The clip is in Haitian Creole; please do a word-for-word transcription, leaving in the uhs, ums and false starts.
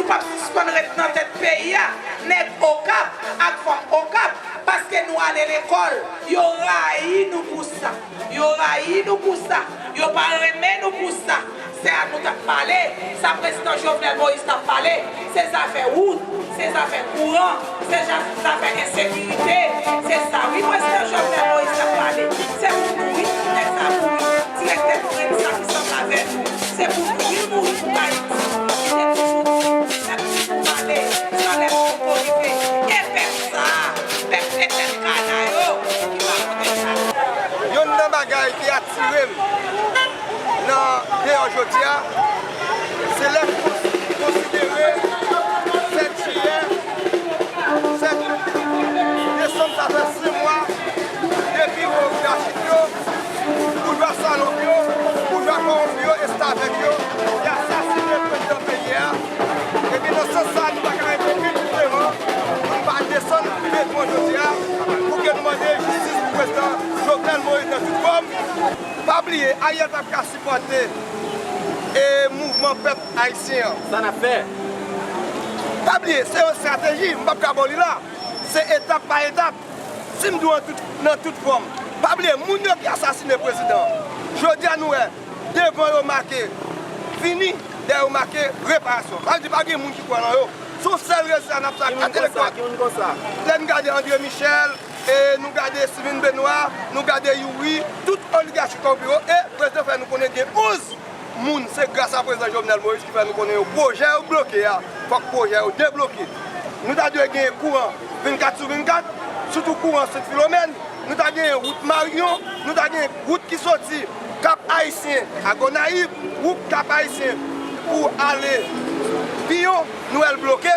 p ap sispann ret nan tèt peyi a, nèg Okap ak fanm Okap, paske nou ale lekòl, yo rayi nou pou sa. Yo rayi nou pou sa. Yo pa renmen nou pou sa. Se a nou t ap pale. Sa prezidan Jovenel Moïse t ap pale, se zafè wout, se zafè kouran, se ja- zafè ensekirite. Se sa wi prezidan Jovenel Moïse t ap pale. Se pou nou wi pou nèg sa mouri. Direktè nou menm sa ki sanble avè nou. Se pou nou wi mouri pou Ayiti. Li te toujou di, nèg toujou pale, san lè poko rive. E pèp sa a, pèp etèn kana yo, ki pa pote sa. Youn nan bagay ki atire m nan deyò jodi a, se lè m konsidere sèt jiyè, sèt desanm, sa fè senk mwa depi oligachi yo, boujwa salòp yo, boujwa kòwonpi yo, restavèk yo, te asasinen prezidan peyi a. Epi nan sans sa, nou pa ka rete pi diferan, nou pa desann pi devan jodi a, pou ke nou mande jistis pou prezidan Jovenel Moïse nan tout fòm. Pa bliye, Ariel p ap ka sipòte e mouvman pèp ayisyen an. Sa n ap fè? Pa bliye, se yon estrateji, m p ap ka ba w li la. Se etap pa etap. Si m di w an tout, nan tout fòm, pa bliye, moun yo ki asasinen prezidan an, jodi a nou wè, devan yo make fini, dèyè yo make reparasyon. Sa vle di pa gen moun ki kwè nan yo. Se yon sèl rezon sa n ap sa. Ki moun konsa? Ki moun konsa? Lè n gade André Michel, e nou gade Steven Benoît, nou gade Youri, tout oligachi kòwonpi yo, e prezidan fè nou konnen gen onz moun, se gras a prezidan Jovenel Moïse ki fè nou konnen yo pwojè yo bloke a, fòk pwojè yo debloke. Nou ta dwe gen kouran vennkat sou vennkat, sitou kouran Sent Filomèn, nou ta gen wout Marion, nou ta gen wout ki soti Kap Ayisyen a Gonayiv, wout Kap Ayisyen pou ale Piyon, nou wè l bloke.